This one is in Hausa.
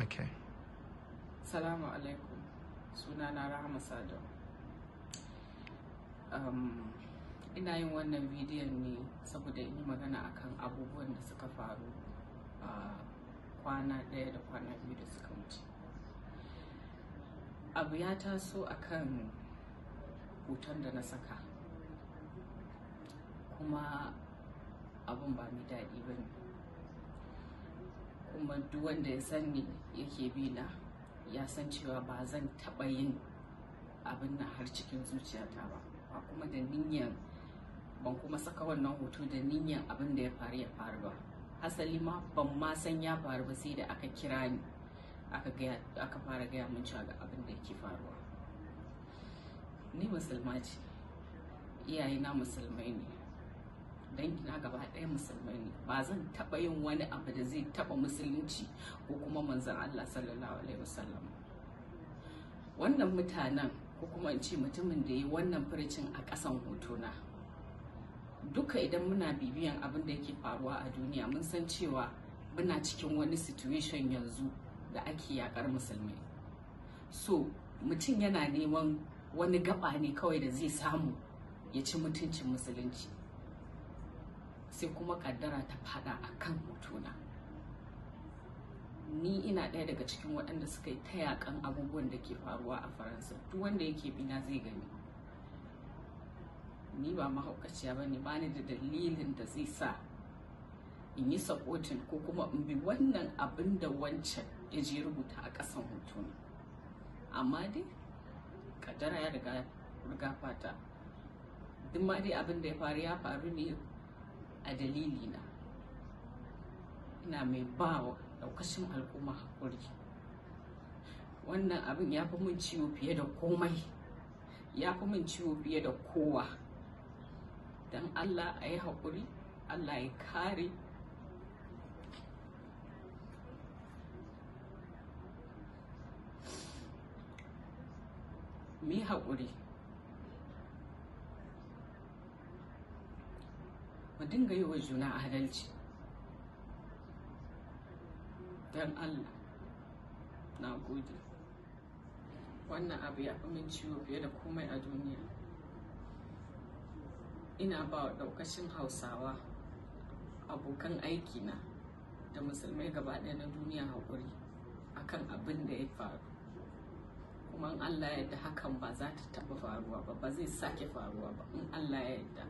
Okay. Salamu alaikum. Sunana Rahama Sadau. Ina yin wannan bidiyon ne saboda in yi magana akan abubuwan da suka faru a kwana ɗaya da kwana biyu da suka wuce. Abu ya taso akan hoton da na saka, kuma abun ba mai daɗi ba ne. Kuma duk wanda ya san ni yake bi na ya san cewa ba zan taɓa yin abin nan har cikin zuciyata ba, ba kuma da niyyan, ban kuma saka wannan hoto da niyyan abin da ya faru ya faru ba. Hasali ma ban ma san ya faru ba sai da aka kira ni aka fara gaya min cewa ga abin da yake faruwa. Ni musulma ce, iyayena musulmai ne, dangina gaba ɗaya musulmai ne. Ba zan taɓa yin wani abu da zai taɓa musulunci ko kuma manzon Allah sallallahu alaihi wasallam. Wannan mutanen, ko kuma in ce mutumin da ya yi wannan furucin a ƙasan hotona, duka idan muna bibiyan abin da yake faruwa a duniya mun san cewa muna cikin wani situation yanzu da ake yakar musulmai. So mutum yana neman wani gaba ne kawai da zai samu ya ci mutuncin musulunci, sai kuma kaddara ta fada a kan hotona. Ni ina ɗaya daga cikin waɗanda suka yi ta yakan abubuwan da ke faruwa a Faransa. Duk wanda yake bina zai gani. Ni ba mahaukaciya ba ne, ba ni da dalilin da zai sa in yi supporting ko kuma in bi wannan abin da wancan ya je rubuta a ƙasan hotona. Amma dai kaddara ya riga fata. Duk ma dai abin da ya faru ya faru ne a dalilina. Ina mai ba wa ɗaukacin al'umma haƙuri. Wannan abin ya fi min ciwo fiye da komai, ya fi min ciwo fiye da kowa. Don Allah a yi haƙuri, Allah ya kare. Mu yi haƙuri, mu dinga yi wa juna adalci. Don Allah, na gode. Wannan abu ya fi min ciwo fiye da komai a duniya. Ina ba wa ɗaukacin Hausawa, abokan aikina da musulmai gaba ɗaya na duniya haƙuri akan abin da ya faru. Kuma in Allah ya yarda hakan ba za ta taɓa faruwa ba, ba zai sake faruwa ba in Allah ya yarda.